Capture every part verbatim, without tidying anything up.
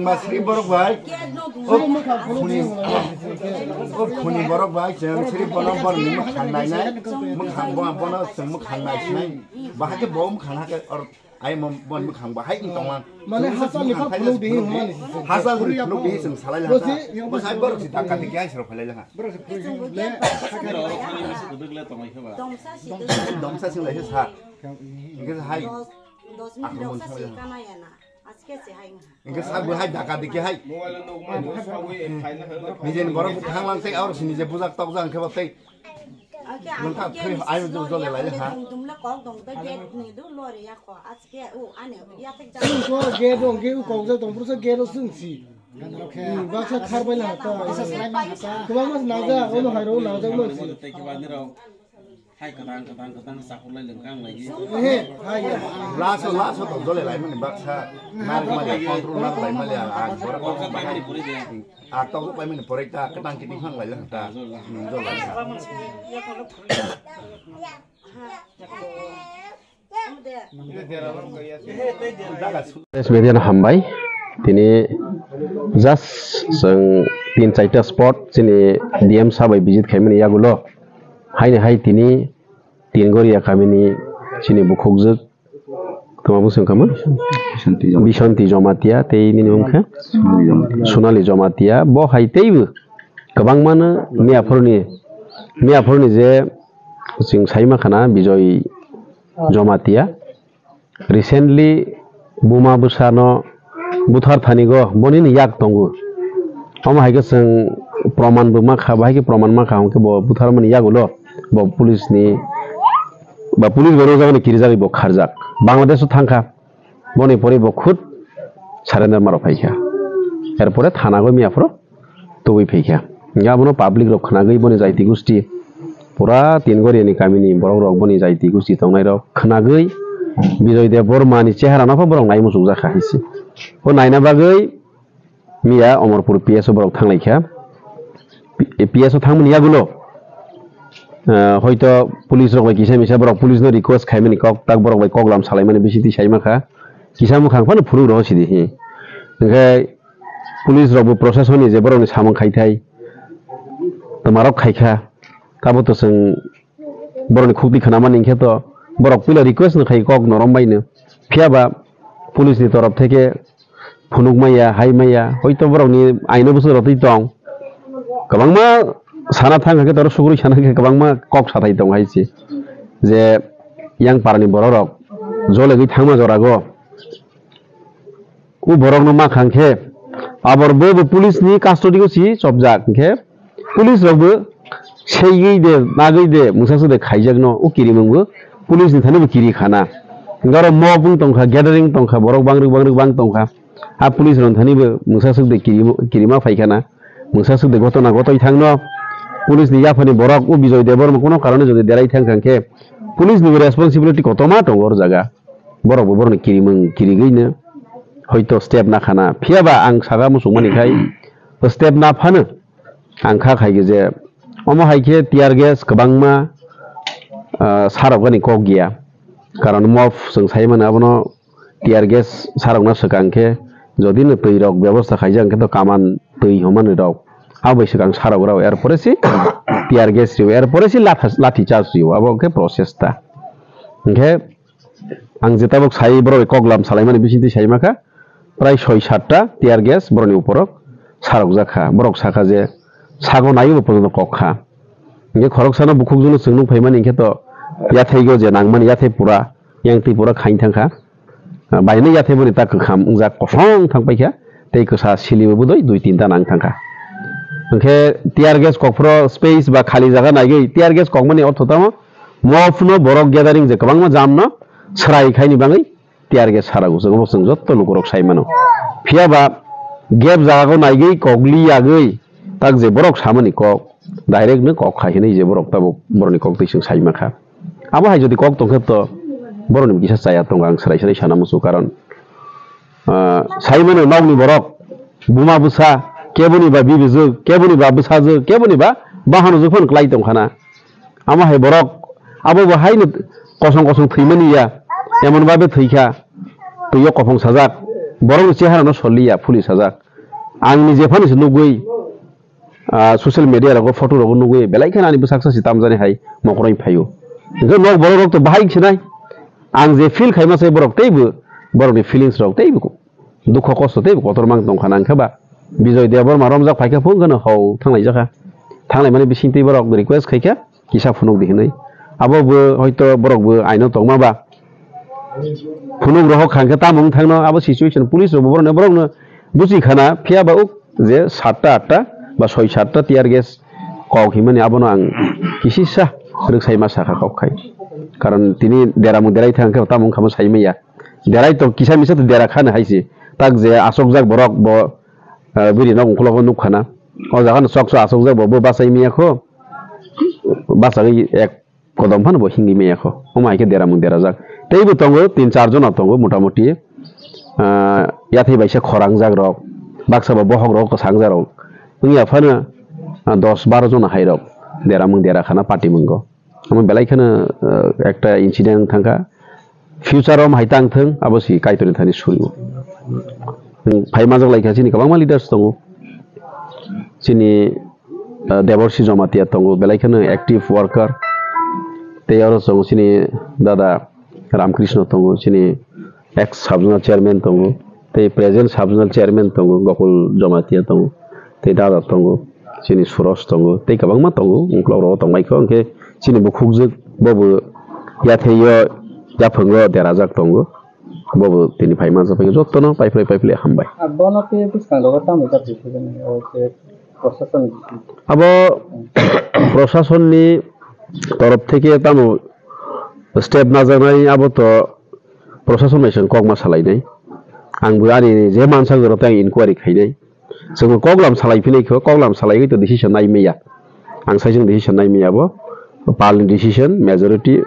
Masri borok bai. O khuni, o khuni borok bai chwng sri bono borokni mwkhang nainai. Mwkhang bo, bono chwng mwkhang naisinai. Bahai khe bo mwkhang hakhe or ai mo, bon mwkhang bahai wng tonglang. Mane hachal ni phunuk di hwnmani. Hachal ni phunuk di chwng salai lang. Bo sai borok si dakka dikya sero phalai lang. Domsa si. Domsa si lai sa. Hingke hai. Dos, dos minute Akromon domsa si salai. Kana ya na. Aske se hai wngha. Hingke sa bo hai dakka dikya hai. Nijeni borok thanglang tei aur si nije bujak tokjak hingke bo tei. Ake ang nungkha gate thwi ni ai singo jole lai ha. Dum dum le kok dong tei gate ni do lori ya ko. Aske o ane ya thek ja. Ko gate dong ge u kok ja dong pursa gate o sung si. Hmm, baksa khar bai la ta. Baksa slai ma ta. Kwbangma se nang ja, ono hai ro nang ja mo si. Tei kiba ni rok. Hai kwtang kwtang kwtang sakhur lai lengkang lai. He, hai. Laso laso to jole lai mani baksa. Nar mali control nar lai mali ang borok. Kok ja pai mani pore de. Ak tok pai mani pore ta kwtang kiti phang lai lang ta. Nung jol lai. Press media no hambai. Tini just chwng tin chaita spot chini D M sir bai visit khaimani yagulo. Haini hai tini Tingoria kamini chini bukhukjwk tongma bwswng kama? Bisonti Jamatia. Bisonti Jamatia tei nini wngkha? Sonali Jamatia. Sonali Jamatia. Bo hai teibo kwbangmano miyaphurni, miyaphurni je chwng saima khana Bijoy Jamatia. Recently buma bwsano buthar thanigo bonini yak tongo. Omo hai khe chwng proman bo ma kha, bahai khe proman ma kha, hwnkhe bo butharmani yagulo bo police ni ba police bai rwjaknai kirijagwi bo kharjak. Bangladesh o thangkha, boni pore bo khud surrender ma rw phaikha. Erpore thana go miyaphoro tubui phaikha. Hingke abono public rok khnagwi boni jaiti gusti pura Tingoria ni kamini borok rok boni jaiti gusti tongnai rok khnagwi Bijoy Debbarma ni chehara no pho borok nai muchukjakha hinsi. O naina bagwi miya Omorpur P S o borok thanglaikha. P-, P S o thangmani yagulo, ah, hoito police rok bai kisa misa borok police no request khaimani kok tak borok bai koklam salaimani bisingtwi saimankha. Kisa mwkhang phano phunuk rw sidi hi. Hingke police rok bo proshasoni je borokni samung khaithai, twmarok khaikha, tabo to chwng borokni khukti khnamani hinkhe to borok puila request no khai kok norom baino. Phiya ba police ni torof theke phunuk maya, hai maya, hoito borokni aino bwswk rotwi tong. Kwbangma sana thang khe toro suguri sana khe kwbangma kok sathai tong hai se. Je yang parani borok rok jolegwi thangma jorago. O borokno ma khang khe, abor bo, bo police ni custody o si chopjak, hingkhe police rok bo seigwi de, nagwi de, mungsa suk de khaijakno, o kirimung bo police ni thani bo kiri khana. Hingke oro mob wng tongkha, gathering tongkha, borok bangrwk bangrwk bang tongkha. A police rok thani bo mungsa suk de kirimo-, kirima phaikhana, mungsa suk de gotona gotoi thangno, police ni yaphani borok o Bijoy Debbarma kono karone jodi derai thang kha khe, police ni bo responsibility kotorma tongo oro jaga. Borok bo borokni kirimung kirigwino hoito step nakhana. Phiya ba ang saka muchungmani khai step naphano ang kha khai je omo hai khe tear gas kwbangma, ah, sarokgani kok ya. Karon mob chwng sai mano abono tear gas sarokna swkang khe jodi no twi rok bebosta khaijak hwnkhe to kaman twi hwnmani rok abo bai swkang sarok rok er pore se tear gas rio er pore se latha, lathi charge rio abo khe process ta. Hwnkhe Ang je tabuk sai borok bai koklam salaimani bisingtwi sai makha, prai soi satta tear gas borokni uporo sarokjak kha. Borok sakha je sago naiwi bo pojono kok kha. Hingke khoroksano bukhukjwkno chwng nuk phaimani hingke to yathaigo je nangmani yathai pura yang twi pura khain thangkha. Baino yathaimani ta kwkham wngjak kosong thang paikha, tei kwsa silibo bwdwi dui tinta nang thangkha. Hingke tear gas kokphro space ba khali jaga naigwi tear gas kokmani ortho tamo? Mophuno borok gathering je kwbangma jamno swrai khaini bagwi tear gas sarago, chwng obo chwng jotto lukurok sai mano. Phiya ba gap jagao naigwi kokli yagwi tak je borok samani kok, direct no kok khai hinwi je borok tabuk borokni kok twi chwng sai mankha. Abo hai jodi kok tongkhe to borokni kisa chaya tongo ang swrai swrai sana muchungo, karon, ah, sai mano nokni borok buma bwsa keboni ba bibijwk, keboni ba bwsajwk, keboni ba bahanojwk phano klai tongkhana. Amo hai borok abo bo haino kosong kosong thwimani ya, emon babe thwikha, twiyo kophong sajak, Borokni chehara no soliya police sajak. Ang nije phano se nugwi, ah, social media rogo photo rogo nugwi belai kheno ani bwsak sasi tamjani hai mokoroi phaio. Hwnkhe nok borok rok to bahai khe nai. Ang je feel khaima se borok teibo, borokni feelings rok teibo dukho kosto teibo kotor mang tongkha nang khe ba. Bijoy Debbarma romjak phaikha phung kheno hau thanglai jakha. Thanglai mani bising tei borok request khaikha kisa phunuk di hinwi. Abo bo hoito borok bo aino tongma ba. Phunuk rohok khang khe tamo wng thangno abo situation police rok bo borokno, borokno buchi khana phiya ba uk je satta atta ba soi satta tear gas kok himani abono ang kisisa rwksai ma sakha kok khai. Karon tini dera mung derai thang khe tamo wng khamo sai maya. Derai to kisa misa to dera khana hai se. Tak je asokjak borok bo, ah, biri nok ungkologo nuk khana. O jaga no sok sok asokjak bo, bo bachai maya kho. Bachagwi ek kodom phano bo hingwi maya kho. Omo hai khe dera mung derajak. Teibo tongo, tin char jona tongo motamuti. Ah, yathai baisa khorang jak rok. Baksa bo bohok rok kwsang jak rok. Wngya phano, ah, dos baro jona hai rok. Dera mung dera khana party mungo. Omo belai kheno, ah, ekta incident thangkha. Future o hai tang thung, abo si Kaitorni thani suri o. Phai majak lai kha chini kwbangma leaders tongo. Chini, ah, Deborsi Jamatia tongo, belai kheno active worker. Tei oro tongo chini dada Ramkrishna tongo, chini ex sub zonal chairman tongo, tei present sub zonal chairman tongo, Gokul Jamatia tongo, tei dada tongo, chini Suros tongo, tei kwbangma tongo, ungkulok rogo tongbai kho, hwnkhe chini bukhukjwk bobo yathai o yaphungo derajak tongo, bobo tini phai mansa phai jotono paiphlai paiphlai hambai. Ah, bono tei bwskang rogo tamo jat rwkhe bini, o je prosasoni bising? Abo prosasonni torof theke tamo step najaknai, abo to prosasonni seng kokma salainai. Ang bo ani je mansa goro tei ang inquiry khainai. Chwng koklam salai phinai kho, koklam salai to decision nai maya. Ang sai chwng decision nai maya bo. Pal ni decision majority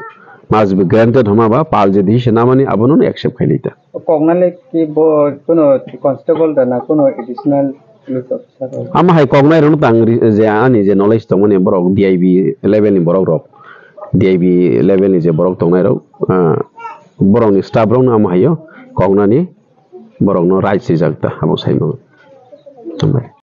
must be granted homa ba pal je decision namani abono accept khainai ta. Koknale ki bo kono constable da na kono additional police officer? Ama hai koknai rwno tang ri-, je ani je knowledge tongmani borok D I B level ni borok rok, D I B level ni je borok tongnai rok, ah, borok ni staff rok no ama haio koknani borok no right swijak ta abo sai mano. Hambai.